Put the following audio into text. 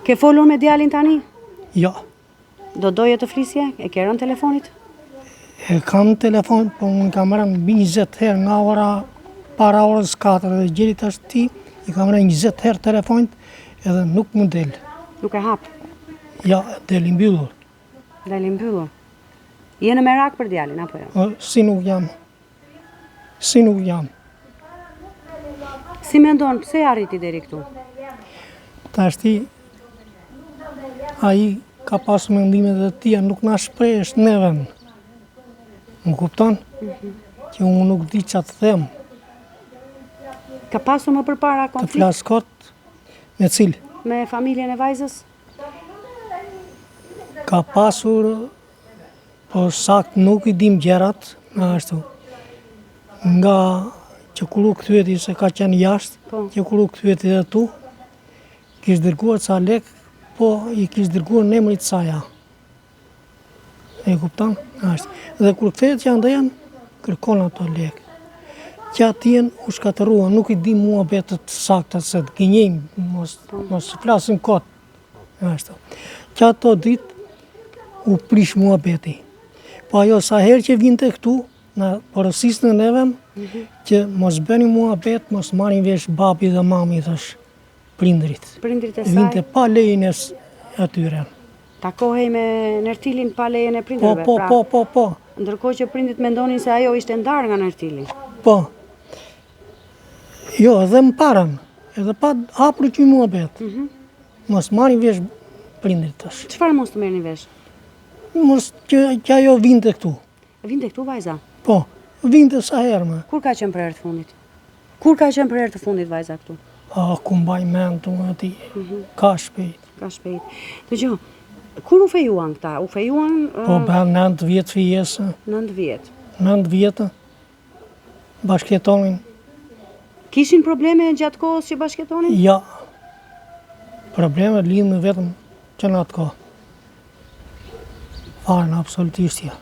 Ke folur me djalin tani? Jo. Do doje të flisje? E ke rënë telefonit? E kam telefon, po unë kam rënë mbi 20 herë nga ora para orës 4 dhe deri tashti, i kam rënë 20 herë telefonit edhe nuk më del. Nuk e hap? Jo, del i mbyllur. Del i mbyllur. Je në merak për djalin, apo jo? Si nuk jam. Si nuk jam. Si mendon, pse arriti deri këtu? Tashti, ai ka pas mendimet e tija, nuk na shprehet neve. Më kupton? Mm -hmm. Që unë nuk di ça të them. Ka pasur më përpara konflikt? Të flas kot, me cilë? Me familjen e vajzës? Ka pasur Po sakt nuk i dim gjërat, nga ashtu. Nga që kur u kthyeti se ka qenë jashtë, po. që kur u kthyeti dhe tu, kish dërguar ca lek, po i kish dërguar në emrit saja. E kupton? Ashtu. Dhe kur kthehet që andej, kërkon ato lek. Që atjen u shkatërrua, nuk i di muhabetet të sakta se të gënjejmë, mos, po. mos flasim kot. Ashtu. Që ato ditë u prish muhabeti. Po ajo sa herë që vinte këtu, na porosiste neve, mhm. që mos bëni muhabet, mos marrin vesh babi dhe mami, thosh, prindrit. Prindrit e saj? Vinte pa lejen e atyre. Takohej me Nertilin pa lejen e prindërve, po, po, pra. Po, po, po, po. Ndërkohë që prindrit mendonin se ajo ishte ndarë nga Nertili. Po. Jo, edhe më parën, edhe pa hapur ky muhabet. Mm -hmm. Mos marrin vesh prindrit tash. Çfarë mos të merrnin vesh? Mos që, që ajo vinte këtu. Vinte këtu vajza? Po, vinte sa herë më. Kur ka qenë për herë të fundit? Kur ka qenë për herë të fundit vajza këtu? A, ku mbaj mend unë aty, mm -hmm. ka shpejt. Ka shpejt. Dëgjo, kur u fejuan këta? U fejuan... Po, bëhen 9 vjet fejesë. 9 vjet. 9 vjetë. Bashkëjetonin. Kishin probleme gjatë kohës që bashkëjetonin? Jo. Probleme lindën vetëm që në atë kohë. Fare, absolutisht jo.